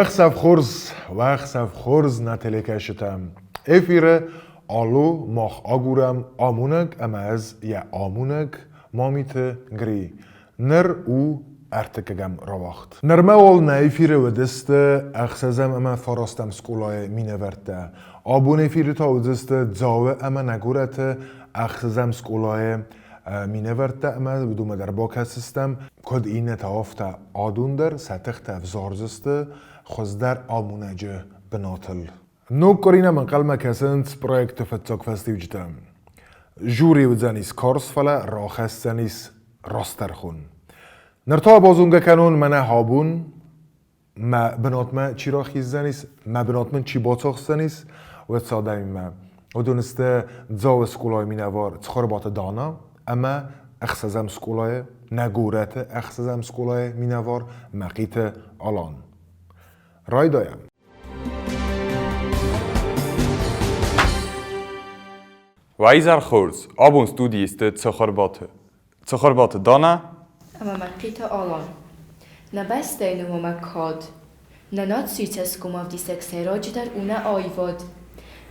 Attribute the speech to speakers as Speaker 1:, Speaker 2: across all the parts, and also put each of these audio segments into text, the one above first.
Speaker 1: Уӕхсӕв хорз, уӕхсӕв хорз нӕ телекӕсджытӕ! Эфиры Алло мах агурӕм амонӕг ӕмӕ ӕз йӕ амонӕг Мамиты Гри. Ныр у ӕртыккӕгӕм рауагъд. Нырмӕ уал нӕ эфиры уыдысты ӕхсӕзӕм ӕмӕ фарастӕм скъолайы минӕвӕрттӕ. Абон эфиры та уыдзысты Дзауы ӕмӕ нӕ горӕты ӕхсӕзӕм скъолайы минӕвӕрттӕ ӕмӕ уыдонмӕ дӕр бакӕсдзыстӕм, куыд иннӕтӕ, афтӕ адон дӕр сӕ тыхтӕ ӕвзардзысты хуыздӕр амонӕджы бынатыл. Ног къуыри нӕм ӕнхъӕлмӕ кӕсынц проекты фыццаг фӕстиуджытӕ. Жюри уыдзӕнис карз, фӕлӕ рахӕсдзӕнис растӕрхон. Ныр та базонгӕ кӕнон мӕнӕ абон мӕ бынатмӕ чи рахиздзӕнис, мӕ бынат мын чи бацахсдзӕнис, уыцы адӕмимӕ. Уыдон сты Дзауы скъолайы минӕвар Цхуырбаты Дана ӕмӕ ӕхсӕзӕм скъолайы, нӕ горӕты ӕхсӕзӕм скъолайы минӕвар Мӕхъиты Алан. Райдайӕм.
Speaker 2: Уӕ изӕр хорз! Абон студийы сты Цхуырбаты. Цхуырбаты Дана
Speaker 3: ӕмӕ Мӕхъиты Алан. Нӕ бӕстӕйы ном ӕмӕ кад. Нӕ нацийы цӕсгомӕвдисӕг сӕйраджыдӕр у нӕ аивад.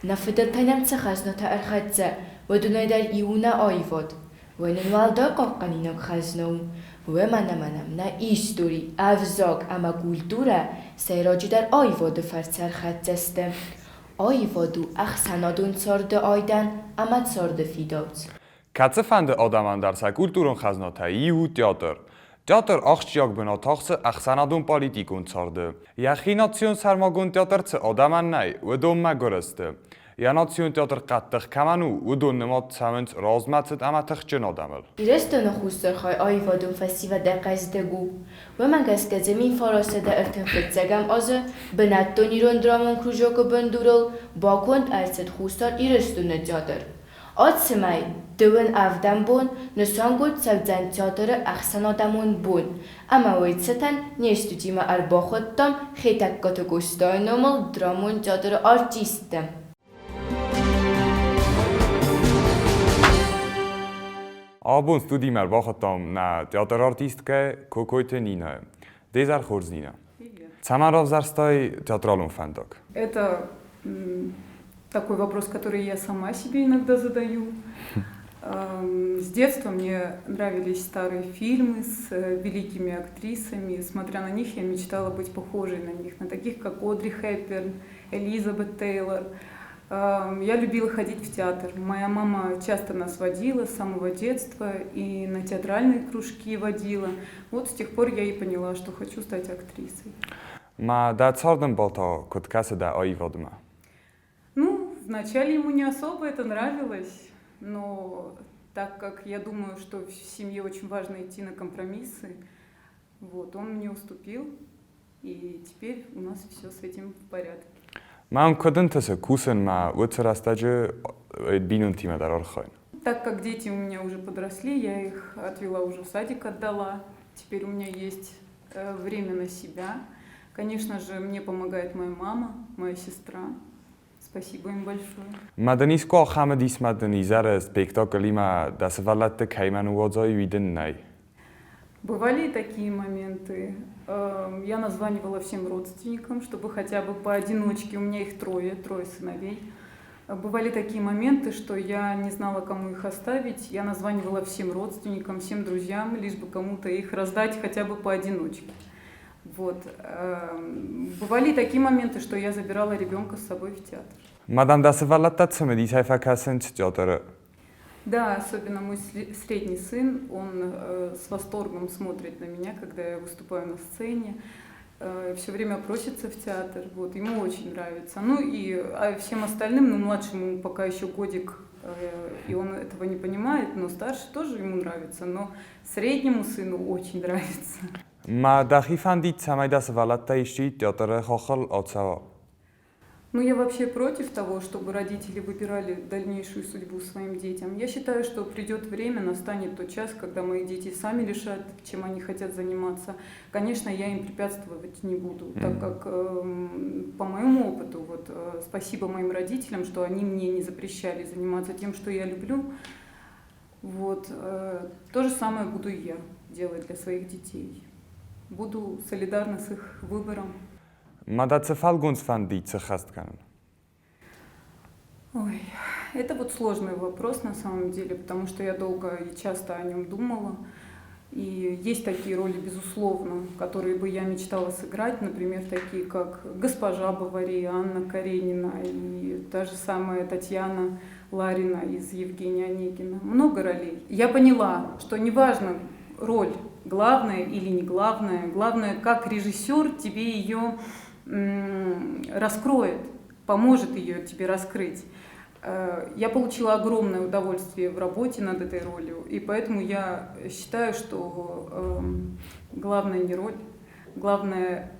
Speaker 3: Нӕ фыдӕлтӕй нӕм цы хӕзнатӕ ӕрхӕццӕ, уыдонӕй дӕр иу у нӕ аивад. Уый нын уӕлдай хъахъхъӕнинаг хӕзна у. Уымӕн ӕмӕ нӕм нӕ истори, ӕвзаг ӕмӕ культурӕ сӕйраджыдӕр аивады фӕрцы ӕрхӕццӕ сты. Аивад у ӕхсӕнадон царды айдӕн ӕмӕ царды фидауц.
Speaker 2: Кӕцыфӕнды адӕмӕн дӕр сӕ культурон хӕзнатӕй иу у театр. Театр ахсджиаг бынат ахсы ӕхсӕнадон-политикон царды. Йӕхи национ сӕрмагонд театр цы адӕмӕн нӕй, уыдон мӕгуыр сты. Йӕ национ театр хъӕддых кӕмӕн у, уыдон нымад цӕуынц размӕцыд ӕмӕ тыхджын адӕмыл.
Speaker 3: Ирыстоны Хуссар хай аивадон фӕсивӕдӕй хъӕздыг у. Уымӕ гӕсгӕ дзы 1935 азы бынӕттон ирон драмон кружокы бындурыл баконд ӕрцыд Хуссар Ирыстоны театр. Ацымӕй, дыууын ӕвдӕм бон нысангонд цӕудзӕн театры ӕхсӕнадӕмон бон, ӕмӕ уый цытӕн не студимӕ ӕрбахуыдтам Хетӕгкаты Къостайы номыл драмон театры артистты.
Speaker 2: Абон студимӕ ӕрбахуыдтам нӕ театры артисткӕ Кокойты Нинӕйы. Де зӕр хорз, Нинӕ. Цӕмӕн равзӕрстай театралон фӕндаг?
Speaker 4: Это такой вопрос, который я сама себе иногда задаю. С детства мне нравились старые фильмы с великими актрисами. Смотря на них, я мечтала быть похожей на них, на таких, как Одри Хепберн, Элизабет Тейлор. Я любила ходить в театр. Моя мама часто нас водила с самого детства и на театральные кружки водила. Вот с тех пор я и поняла, что хочу стать актрисой.
Speaker 2: Ма дӕ цардӕмбал та куыд кӕсы дӕ аивадмӕ?
Speaker 4: Ну, вначале ему не особо это нравилось, но так как я думаю, что в семье очень важно идти на компромиссы, вот, он мне уступил, и теперь у нас все с этим в порядке.
Speaker 2: Мӕн куыд ӕнтысы кусынмӕ уыцы рӕстӕджы бинонтимӕ дӕр архайын?
Speaker 4: Так как дети у меня уже подросли, я их отвела уже в садик, отдала. Теперь у меня есть время на себя. Конечно же, мне помогает моя мама, моя сестра. Спасибо им большое.
Speaker 2: Ма дын искуы ахӕм дисмӕ дын изӕры спектаклимӕ дӕ сывӕллӕтты кӕимӕ ныууадзай, уый дын нӕй?
Speaker 4: Бывали и такие моменты. Я названивала всем родственникам, чтобы хотя бы поодиночке, у меня их трое, трое сыновей. Бывали такие моменты, что я не знала, кому их оставить. Я названивала всем родственникам, всем друзьям, лишь бы кому-то их раздать хотя бы поодиночке. Вот. Бывали и такие моменты, что я забирала ребенка с собой в театр.
Speaker 2: Ма дӕм дӕ сывӕллӕттӕ цымыдисӕй фӕкӕсынц театры?
Speaker 4: Да, особенно мой средний сын, он с восторгом смотрит на меня, когда я выступаю на сцене, все время просится в театр, вот, ему очень нравится. Ну и всем остальным, ну, младшему пока еще годик, и он этого не понимает, но старший тоже ему нравится, но среднему сыну очень нравится.
Speaker 2: Ма дӕхи фӕндид, цӕмӕй дӕ сывӕллӕттӕ исчи театры хохыл ацӕуа?
Speaker 4: Ну, я вообще против того, чтобы родители выбирали дальнейшую судьбу своим детям. Я считаю, что придет время, настанет тот час, когда мои дети сами решат, чем они хотят заниматься. Конечно, я им препятствовать не буду, так как по моему опыту, вот, спасибо моим родителям, что они мне не запрещали заниматься тем, что я люблю. Вот, то же самое буду и я делать для своих детей. Буду солидарна с их выбором.
Speaker 2: Ма дӕ цы фӕлгонц фӕндид сӕххӕст кӕнын?
Speaker 4: Ой, это вот сложный вопрос на самом деле, потому что я долго и часто о нем думала. И есть такие роли, безусловно, которые бы я мечтала сыграть, например, такие как госпожа Бовари, Анна Каренина и та же самая Татьяна Ларина из Евгения Онегина. Много ролей. Я поняла, что неважно роль, главная или не главная, главное, как режиссер тебе ее раскроет, поможет ее тебе раскрыть. Я получила огромное удовольствие в работе над этой ролью, и поэтому я считаю, что главное не роль, главное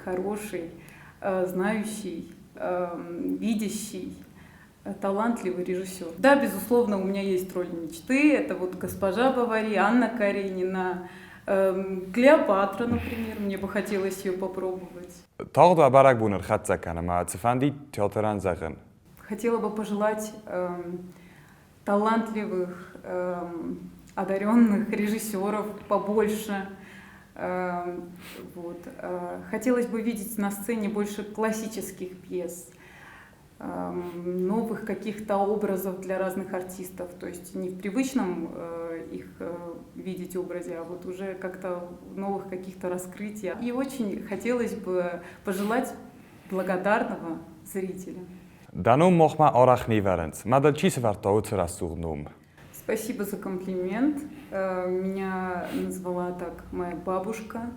Speaker 4: хороший, знающий, видящий, талантливый режиссер. Да, безусловно, у меня есть роль мечты. Это вот госпожа Бовари, Анна Каренина, Клеопатра, например, мне бы хотелось ее попробовать.
Speaker 2: Тагъд уӕ бӕрӕгбон ӕрхӕццӕ кӕны ӕмӕ цыфӕнди театрӕн зӕгъын.
Speaker 4: Хотела бы пожелать талантливых, одаренных режиссеров побольше. Вот. Хотелось бы видеть на сцене больше классических пьес, новых каких-то образов для разных артистов. То есть не в привычном их видеть образе, а вот уже как-то новых каких-то раскрытий. И очень хотелось бы пожелать благодарного зрителя.
Speaker 2: Дӕ ном махмӕ арӕх не вӕрынц. Ма дыл чи сӕвӕрдта уыцы рӕсугъд ном?
Speaker 4: Спасибо за комплимент. Меня назвала так моя бабушка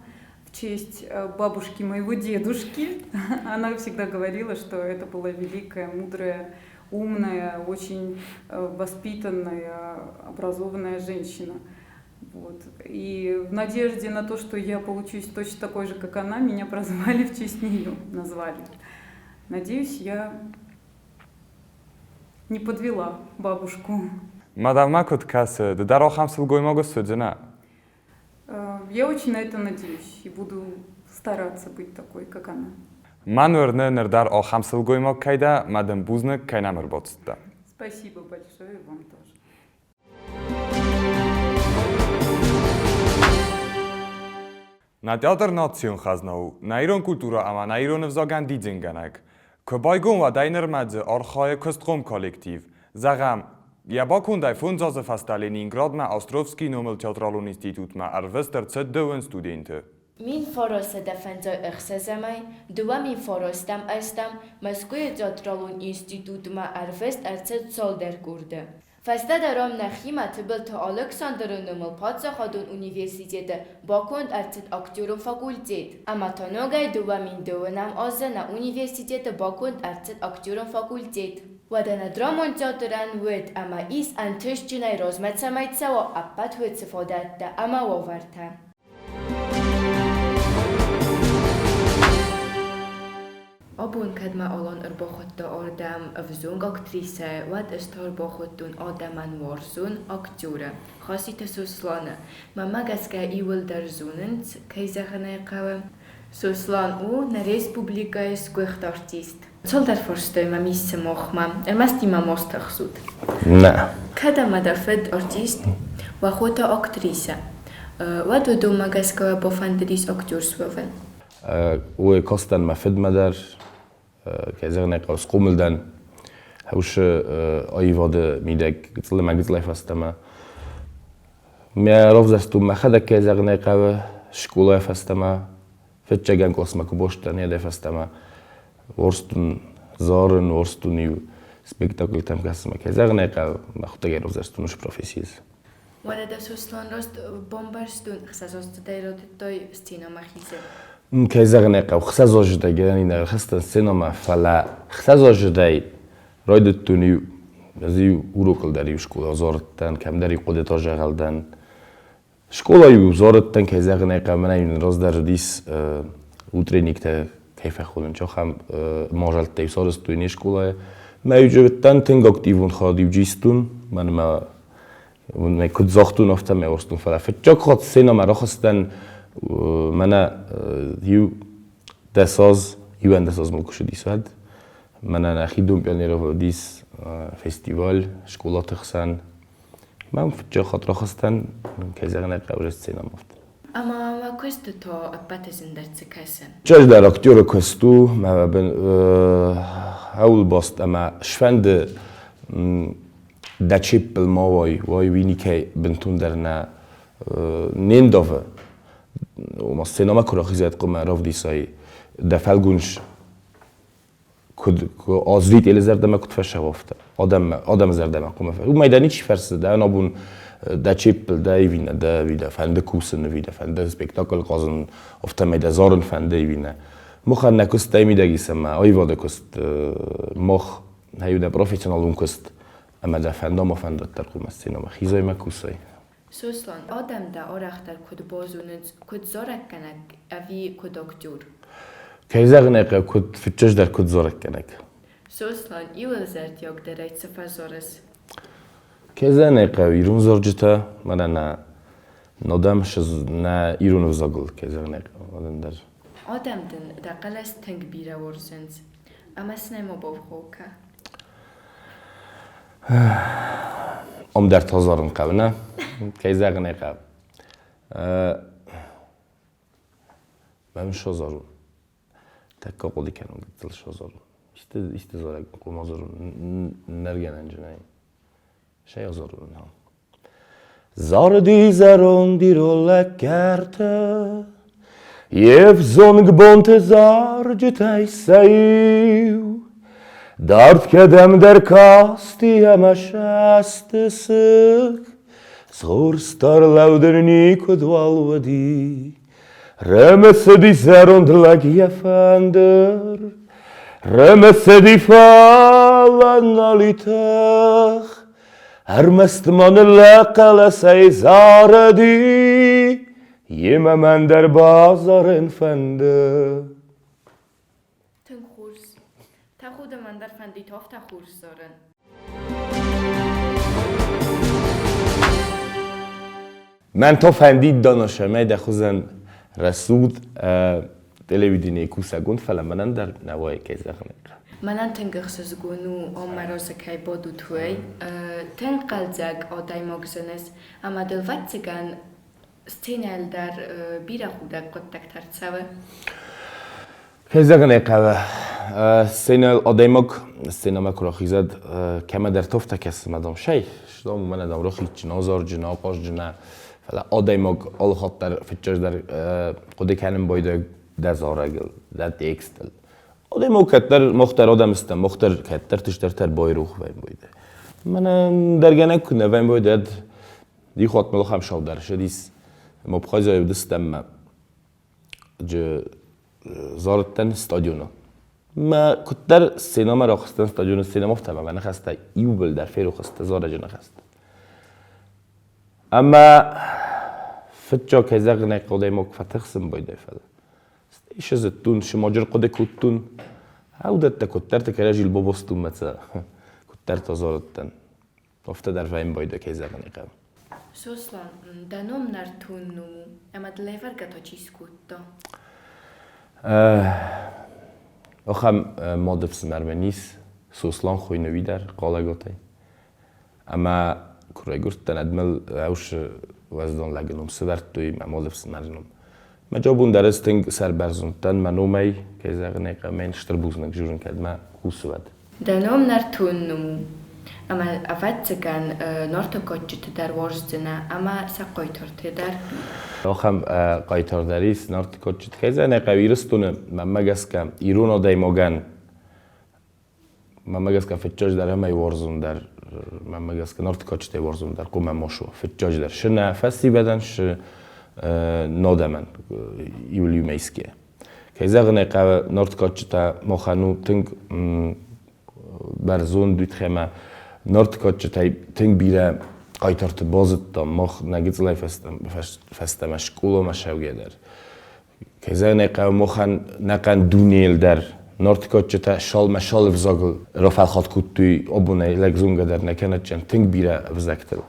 Speaker 4: в честь бабушки моего дедушки. Она всегда говорила, что это была великая, мудрая, умная, очень воспитанная, образованная женщина. Вот. И в надежде на то, что я получусь точно такой же, как она, меня прозвали в честь нее, назвали. Надеюсь, я не подвела бабушку.
Speaker 2: Ма дӕумӕ куыд кӕсы, ды дӕр ахӕм сылгоймаг суыдзынӕ?
Speaker 4: Я очень на это надеюсь и буду стараться быть такой, как она.
Speaker 2: Мӕн уырны, ныр дӕр ахӕм сылгоймаг кӕй дӕ, мӕ дын бузныг, кӕй нӕм ӕрбацыдтӕ.
Speaker 4: Спасибо большое вам тоже.
Speaker 2: Нӕ театр национ хӕзна у, нӕ ирон культурӕ ӕмӕ нӕ ирон ӕвзагӕн дидингӕнӕг. Куы байгом, уӕдӕй нырмӕ дзы архайы куыстхъом коллектив. Зӕгъӕм, йӕ бакондӕй 5 азы фӕстӕ Ленинградмӕ Островскийы номыл театралон институтмӕ ӕрвыст ӕрцыд дыууын студенты.
Speaker 3: 1956-ӕй 2009 азтӕм Мӕскуыйы театралон институтмӕ ӕрвыст ӕрцыд цалдӕр къорды. Фӕстӕдӕр ам нӕхимӕ Тыбылты Алыксандры номыл паддзахадон университеты баконд ӕрцыд актерон факультет. Ӕмӕ та ногӕй 2002 азы нӕ университеты баконд ӕрцыд актерон факультет. Уӕдӕ нӕ драмон театрӕн уыд ӕмӕ ис ӕнтыстджынӕй размӕ цӕмӕй цӕуа, ӕппӕт уыцы фадӕттӕ ӕмӕ уавӕртӕ. Абон кӕд мӕ Алан ӕрбахуыдта ардӕм ӕвзонг актрисӕ, уӕд ӕз та ӕрбахуыдтон адӕмӕн уарзон актеры, Хаситы Сосланы. Мӕнмӕ гӕсгӕ иууылдӕр зонынц, кӕй зӕгъын ӕй хъӕуы. Сослан у нӕ республикӕйы сгуыхт артист. Цалдӕр фарстай мӕм ис сымахмӕ, ӕрмӕст имӕ ма стыхсут.
Speaker 5: Нӕ.
Speaker 3: Кӕд ӕмӕ дӕ фыд артист, уӕ хо та актрисӕ, уӕд уыдонмӕ гӕсгӕ уӕ бафӕндыдис актер суӕвын?
Speaker 5: Уой кастӕн мӕ фыдмӕ дӕр, кӕй зӕгъын ӕй хъӕуы, схъомыл дӕн хӕусы аивады мидӕг гыццыл ӕмӕ гыццылӕй фӕстӕмӕ. Мӕ равзӕрстон мӕхӕдӕг, кӕй зӕгъын ӕй хъӕуы, скъолайӕ фӕстӕмӕ, фыццӕгӕм къласмӕ куы бостӕн, уӕдӕй фӕстӕмӕ уарзтон зарын, уарзтон-иу спектакльтӕм кӕсынмӕ. Кӕй зӕгъын ӕй хъӕуы, мӕхуыдтӕг равзӕрстон уыцы профессийы.
Speaker 3: Уӕдӕ дӕ Сослан раст бамбӕрстон, ӕхсӕз аздзыдӕй райдыдтай сценӕмӕ хизын?
Speaker 5: Кӕй зӕгъын ӕй хъӕуы, 6 аздзыдӕй гӕнӕн нӕ рахызтӕн сценӕмӕ, фӕлӕ 6 аздзыдӕй райдыдтон иу, ӕз иу урокыл дӕр иу скъола зарыдтӕн, кӕмдӕр иу хъуыдытӕ зӕгъӕл дӕн. Скъолайы-иу зарыдтӕн, кӕй зӕгъын ӕй хъӕуы, мӕнӕ-иу раздӕр уыдис утренниктӕ кӕй фӕхонынц, ахӕм мадзӕлттӕ-иу сарӕзтой не скъолайы. Мӕ-иу уыдтӕн тынг активон хайад-иу истон, мӕнмӕ мӕ куыд загътон, афтӕ мӕ уарзтон, фӕлӕ фыццаг хатт сценӕмӕ рахызтӕн, мӕнӕ иу 10 аз, 11 аз мыл куы цыдис, уӕд. Мӕнӕ нӕхи Дом пионеров уыдис фестиваль скъолаты хсӕн. Мӕм фыццаг хатт рахызтӕн, кӕй зӕгъын ӕй хъӕуы, сценӕмӕ афтӕ.
Speaker 3: Ӕмӕ мӕ куысты та ӕппӕты зындӕр цы кӕсы?
Speaker 5: Чаздӕр актеры куыст у, мӕ ӕуыл баст ӕмӕ сфӕнды дӕ чеппыл ма уай, уай уый никӕй бынтондӕр нӕ не ндавы. Ома сценӕмӕ куы рахизай, хъуамӕ равдисай дӕ фӕлгонц куыд азрителы зӕрдӕмӕ куыд фӕсӕуа, афтӕ. Адӕммӕ, адӕмы зӕрдӕмӕ хъуамӕ фӕ. Уымӕй дӕ ничи фӕрсы, дӕ ӕнӕбон дӕ чеппыл дӕ ӕви нӕ, дӕ ӕви дӕ фӕнды кусын ӕви дӕ фӕнды спектакль хъазын, афтӕмӕй дӕ зарын фӕнды ӕви нӕ. Махӕн нӕ куыст мидӕг ис ӕмӕ аивады куыст мах хӕю дӕ профессионалон куыст ӕмӕ дӕ фӕнда ма фӕндӕд дӕр хъуамӕ сценӕмӕ хизай мӕ кусай.
Speaker 3: Сослан, адӕм дӕ арӕхдӕр куыд базонынц, куыд зарӕггӕнӕг ӕви куыд актер?
Speaker 5: Кӕй зӕгъын ӕй хъӕуы, куыд фыццаджыдӕр куыд зарӕггӕнӕг.
Speaker 3: Сослан, иуыл зӕрдиагдӕрӕй цы фӕзарыс?
Speaker 5: Кӕй зӕгъын ӕй хъӕуы, ирон зарджытӕ мӕнӕ нӕ адӕм нӕ ирон ӕвзагыл, кӕй зӕгъын ӕй хъӕуы, адӕм дӕр.
Speaker 3: Адӕм дын дӕ хъӕлӕс тынг бирӕ уарзынц, ӕмӕ сын ӕй ма бавгъау кӕ.
Speaker 5: Ам дӕр та зарын хъӕуы, нӕ? Кӕй зӕгъын ӕй хъӕуы. Мӕм созарун. Тӕккӕ хъуыды кӕнун гыццыл созарун. Исты, исты зарӕг хъуамӕ зарун. Нӕргӕнӕнджы нӕй. Сӕй азарун нал. Зарыди зӕронд ирон лӕг кӕрты, Йе взонг бонты зарджытӕй сӕ иу. Дард кӕдӕмдӕр касти ӕмӕ састы сыг, Згъорста рлӕудын никуыдуал уыди. Рымысыди зӕронд лӕг йӕ фӕндыр, Рымысыди, фӕлӕ нал и тых. Ӕрмӕст ма ныллӕг хъӕлӕсӕй зарыди, Йемӕ мӕн дӕр базарын фӕнды.
Speaker 3: Тынг хорз. Тӕхуды мӕн дӕр фӕндид афтӕ хорз зарын.
Speaker 5: Мӕн то фӕндид доносӕмӕй дӕ хузӕн рӕсугъд телевиденийы кусӕгонд, фӕлӕ мӕнӕн дӕр нӕ уайы, кӕй зӕгъын ӕй хъӕуы.
Speaker 3: Мӕнӕн тынг ӕхсызгон у, ам мӕ разы кӕй бадут, уый. Тынг хъӕлдзӕг адӕймаг зыныс, ӕмӕ дыл, ӕвӕццӕгӕн, сценӕйыл дӕр бирӕ худӕг хъуыддӕгтӕ ӕрцӕуы.
Speaker 5: Кӕй зӕгъын ӕй хъӕуы, сценӕйыл адӕймаг сценӕмӕ куы рахизӕд, кӕмӕдӕр тофтӕ кӕсы, мӕ дам, сӕй, дам, мӕнӕ дам, рахидджын, азарджын, ахъазджын, фӕлӕ адӕймаг алыхатт дӕр фыццаджыдӕр хъуыды кӕнын байдайы дӕ зарӕгыл, дӕ текстыл. Адӕймаг кӕддӕр мах дӕр адӕм стӕм, мах дӕр кӕддӕрты стӕртӕр байрох вӕййӕм байдайы. Мӕнӕ ӕндӕргӕнӕг куы нӕ вӕййӕм байдайӕд, Дихот мыл ахӕм саудар ссыдис, ӕмӕ Абхазийӕ уыдыстӕм мӕ зарыдтӕн стадионы. Мӕ куыддӕр сценӕмӕ рахызтӕн стадионы сценӕмӕ, афтӕ мӕ ныхӕстӕ иууылдӕр ферох сты, зарӕджы ныхӕстӕ. Ӕмӕ фыццаг, кӕй зӕгъын ӕй хъӕуы, адӕймаг фӕтыхсын байдайы, фӕлӕ стӕй сызыдтон, сымаджы рхъуыды кодтон, аудӕттӕ куыддӕрты кӕрӕдзийыл бабастон мӕ цӕ куыддӕрты азарыдтӕн. Афтӕ дӕр вӕййын байдайы, кӕй зӕгъын ӕй хъӕуы.
Speaker 3: Сослан, дӕ ном нӕртон ном у, ӕмӕ дыл ӕвӕргӕ та чи скодта?
Speaker 5: Ахӕм мады фсымӕр мын ис, Сослан хуыйны уый дӕр, Хъалӕгатӕй. Ӕмӕ куы райгуырдтӕн, ӕд мыл ӕусы уӕздан лӕгы ном сывӕрдтой, мӕ мады фсымӕры ном. Мӕ абон дӕр ӕз тынг сӕрбӕрзонд дӕн мӕ номӕй, кӕй зӕгъын ӕй хъӕуы, мӕн стыр бузныг дзурын кӕд мӕ хъусы уӕд.
Speaker 3: Дӕ ном нӕртон ном у, ӕмӕ, ӕвӕццӕгӕн, Нарты кадджыты дӕр уарздзынӕ ӕмӕ сӕ хъайтарты дӕр.
Speaker 5: Ахӕм хъайтар дӕр ис Нарты кадджыты. Кӕй зӕгъын ӕй хъӕуы, Ирыстоны, мӕнмӕ гӕсгӕ, ирон адӕймагӕн, мӕнмӕ гӕсгӕ, фыццаджыдӕр ӕмӕ уарзондӕр, мӕнмӕ гӕсгӕ, Нарты кадджытӕй уарзондӕр хъуамӕ ма суа. Фыццаджыдӕр шы нӕ фӕсивӕдӕн, шы надӕмӕн иу-иумӕ исгӕ. Кӕй зӕгъын ӕй хъӕуы, Нарты кадджытӕ махӕн у тынг бӕрзонд уидхемӕ. Нарты кадджытӕй тынг бирӕ хъайтарты базыдтам мах нӕ гыццылӕй фӕстӕмӕ скъоламӕ ссӕугӕ дӕр. Кӕй зӕгъын ӕй хъӕуы, махӕн нӕхъӕн дунейыл дӕр Нарты кадджытӕ шалмӕ шал ӕвзагыл рафӕлхат кодтой абонӕй лӕгзонгӕ дӕр нӕ кӕнӕдджын тынг бирӕ ӕвзӕгтыл.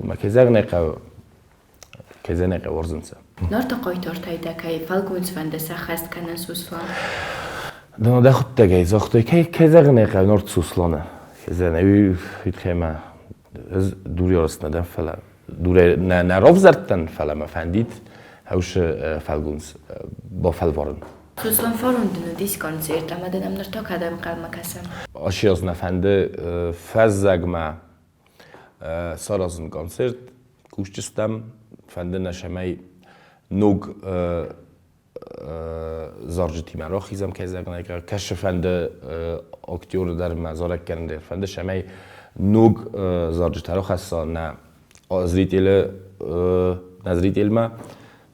Speaker 5: Мӕ кӕй зӕгъын ӕй хъӕуы, кӕй зӕгъын ӕй хъӕуы, уарзынцӕ.
Speaker 3: Нарты хъайтартӕй дӕ кӕй фӕлгонцвӕнды сӕххӕст кӕнын Сослан?
Speaker 5: Дӕхуыдтӕгӕй загътой, кӕй зӕгъын ӕй хъӕуы, Нарт Сосланы. Кӕй зӕгъын ӕй, уый тыххӕй ӕз дурӕй нӕ дӕн, фӕлӕ дурӕй нӕ равзӕрдтӕн, фӕлӕ мӕ фӕндид. Хӕусы фӕлгонц бафӕлварын.
Speaker 3: Сослан, фарон дын уыдис концерт, ӕмӕ дын ӕм ныр та кӕдӕм ӕнхъӕлмӕ кӕсӕм?
Speaker 5: Ацы аз нӕ фӕнды фӕззӕгмӕ саразын концерт. Кусджыстӕм, фӕнды нӕ, цӕмӕй ног зарджытимӕ рахизӕм, кӕй зӕгъын ӕй хъӕуы. Кӕсы фӕнды актеры дӕр мӕ зарӕггӕнӕн дӕр фӕнды, цӕмӕй ног зарджытӕ рахӕсса нӕ зрителы нӕ зрительмӕ.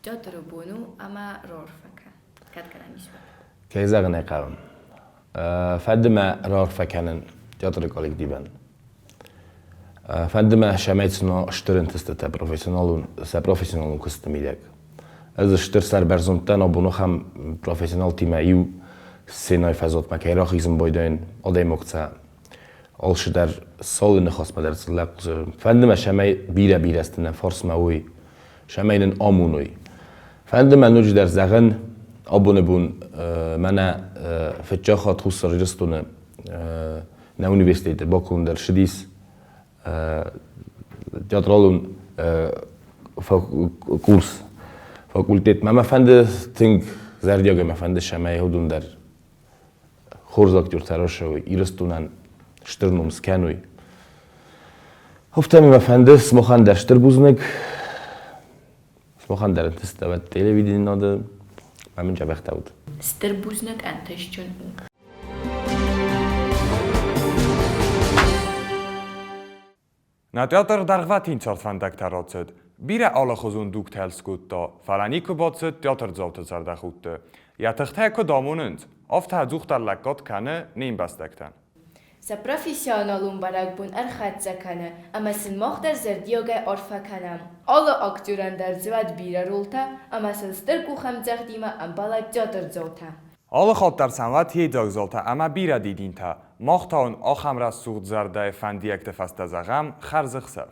Speaker 3: Театры бон у ӕмӕ раарфӕ кӕн. Кӕд кӕнӕм ис уӕд?
Speaker 5: Кӕй зӕгъын ӕй хъӕуы, фӕнды мӕ раарфӕ кӕнын театры коллективӕн. Фӕнды мӕ, цӕмӕй сын стыр ӕнтыстытӕ профессионалон, сӕ профессионалон куысты мидӕг. Ӕз стыр сӕрбӕрзонд дӕн абон ахӕм профессионалтимӕ иу сценӕйы фӕзуатмӕ кӕй рахизын байдайын, адӕймаг сӕ алцыдӕр цалы ныхасмӕ дӕр цыллӕг хъусы. Фӕнды мӕ, цӕмӕй бирӕ-бирӕ азты нӕ фарсмӕ уой, цӕмӕй нын амоной. Фӕнды мӕ ноджыдӕр зӕгъын, абоны бон мӕнӕ фыццаг хатт Хуссар Ирыстоны нӕ университеты баконд ӕрцыдис театралон курс, факультет. Мӕ фӕнды тынг зӕрдиагӕй мӕ фӕнды, цӕмӕй уыдон дӕр хорз актертӕ рацӕуой, Ирыстонӕн стыр ном скӕной. Афтӕ мӕ фӕнды сымахӕн дӕр стыр бузныг. Сымахӕн дӕр ӕнтыстӕуӕд телевидениады ӕмӕ мын дзӕбӕхтӕ ут.
Speaker 3: Стыр бузныг ӕнтыстджын у.
Speaker 2: Нӕ театр дӕргъвӕтин цардфӕндӕгтӕ рацыд. Бирӕ алыхуызон дугтӕ скодта, фӕлӕ никуы бацыд театрдзауты зӕрдӕхудты. Йӕ тыхтӕ куыд амонынц, афтӕ ӕдзухдӕр лӕггад кӕны не мбӕстӕгтӕн.
Speaker 3: Сӕ профессионалон бӕрӕгбон ӕрхӕццӕ кӕны, ӕмӕ сын мах дӕр зӕрдиагӕй арфӕ кӕнӕм. Алы актерӕн дӕр дзы уӕд бирӕ ролтӕ ӕмӕ сыл стыр къухӕмдзӕгъдимӕ ӕмбӕлӕд театрдзаутӕ.
Speaker 2: Алы хатт дӕр сӕм уӕд йедзаг залтӕ ӕмӕ бирӕ дидинтӕ. Мах та уын ахӕм рӕсугъд зӕрдӕйы фӕндиӕгты фӕстӕ зӕгъӕм хӕрзӕхсӕв.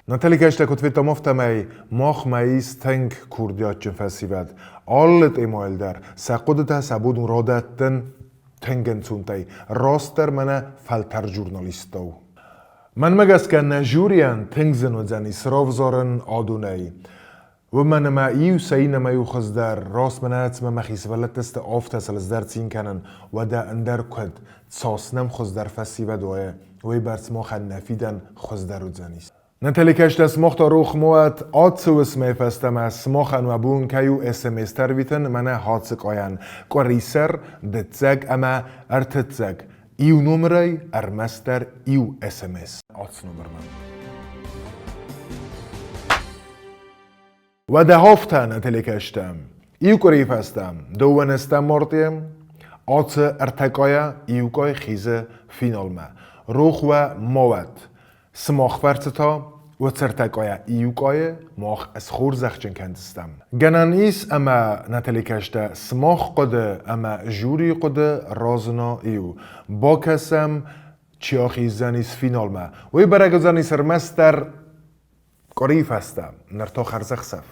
Speaker 1: Натали кӕстӕ куыд федтам, афтӕмӕй махмӕ ис тынг курдиатджын фӕсивӕд. Алы темӕйыл дӕр сӕ хъуыдытӕ сӕ бон у радӕттын тынг ӕнцонтӕй, растдӕр мӕнӕ фӕлтӕрд журналисттау. Мӕнмӕ гӕсгӕ нӕ жюрийӕн тынг зын уыдзӕнис равзарын адонӕй. Уымӕн ӕмӕ иу сӕ иннӕмӕ иу хуыздӕр, раст мӕнӕ цыма мӕхи сывӕллӕттӕ сты, афтӕ сыл ӕз дӕр цин кӕнын, уӕдӕ ӕндӕр куыд, цас нӕм хуыздӕр фӕсивӕд уайы, уыйбӕрц махӕн нӕ фидӕн хуыздӕр уыдзӕнис. Нӕ телекӕстӕ сымах та рох ма уӕд, ацы уысмӕй фӕстӕмӕ сымахӕн уӕ бон кӕй у СМС-тӕ ӕрвитын мӕнӕ хацыкъайӕн, къуырисӕр, дыццӕг ӕмӕ ӕртыццӕг. Иу номырӕй ӕрмӕстдӕр иу СМС. Ацы номырмӕ. Уӕдӕ афтӕ нӕ телекӕстӕм. Иу къуырийы фӕстӕ дыууӕнӕстӕм мартъийы ацы ӕртӕкъайӕ иу къай хизы финалмӕ. Рох уӕ ма уӕд, сымах фӕрцы та уыцы ӕртӕкъайӕ иу къайы мах схорзӕхджын кӕндзыстӕм. Гӕнӕн ис ӕмӕ нӕ телекӕстӕ сымах хъуыды ӕмӕ жюрийы хъуыды разына иу. Бакӕсӕм, чи ахиздзӕнис финалмӕ. Уый бӕрӕг уыдзӕнис ӕрмӕстдӕр къуырийы фӕстӕ, ныр та хӕрзӕхсӕв.